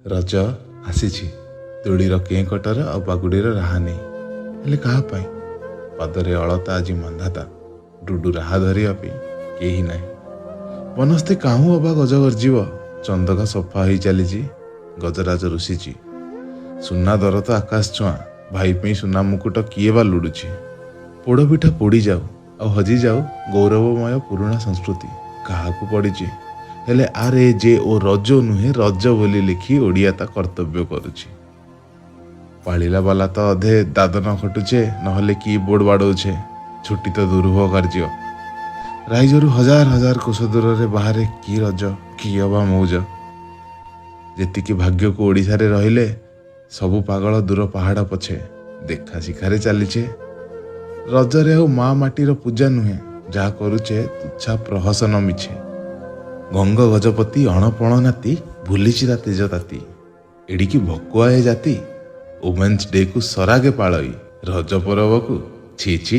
ରଜ ଆସିଛି ଦୋଳିର କେଁ କଟର ଆଉ ବାଗୁଡ଼ିର ରାହା ନେଇ। ହେଲେ କାହା ପାଇଁ? ପାଦରେ ଅଳତା ଆଜି ମାନ୍ଧାତା, ଡୁଡୁ ରାହା ଧରିବା ପାଇଁ କେହି ନାହିଁ। ବନସ୍ତେ କାହୁଁ ଅବା ଗଜ ଗର୍ଜିବ, ଚନ୍ଦକା ସଫା ହେଇ ଚାଲିଛି, ଗଜରାଜ ରୁଷିଛି। ସୁନା ଦର ତ ଆକାଶ ଛୁଆଁ, ଭାଇ ପାଇଁ ସୁନା ମୁକୁଟ କିଏ ବା ଲୋଡ଼ୁଛି? ପୋଡ଼ପିଠା ପୋଡ଼ିଯାଉ ଆଉ ହଜିଯାଉ ଗୌରବମୟ ପୁରୁଣା ସଂସ୍କୃତି, କାହାକୁ ପଡ଼ିଛି? ହେଲେ ଆରେ ଯେ ଓ ରଜ ନୁହେଁ ରଜ ବୋଲି ଲେଖି ଓଡ଼ିଆ ତା କର୍ତ୍ତବ୍ୟ କରୁଛି। ପାଳିଲା ବାଲା ତ ଅଧେ ଦାଦନ ଖଟୁଛେ, ନହେଲେ କି ବୋର୍ଡ ବାଡ଼ଉଛେ। ଛୁଟି ତ ଦୁରୂହ କାର୍ଯ୍ୟ। ରାଇଜରୁ ହଜାର ହଜାର କୋଶ ଦୂରରେ ବାହାରେ କି ରଜ, କି ଅବା ମଉଜ? ଯେତିକି ଭାଗ୍ୟକୁ ଓଡ଼ିଶାରେ ରହିଲେ ସବୁ ପାଗଳ ଦୂର ପାହାଡ଼ ପଛେ ଦେଖା ଶିଖାରେ ଚାଲିଛେ। ରଜରେ ଆଉ ମା ମାଟିର ପୂଜା ନୁହେଁ, ଯାହା କରୁଛେ ତୁଚ୍ଛା ପ୍ରହସନ ମିଛେ। ଗଙ୍ଗ ଗଜପତି ଅଣପଣ ନାତି ଭୁଲିଛି ତା ତେଜ ତାତି, ଏଡ଼ିକି ଭକୁଆ ଏ ଜାତି। ଓମେନ୍ସ ଡେକୁ ସରାଗେ ପାଳଇ, ରଜ ପରବକୁ ଛି ଛି।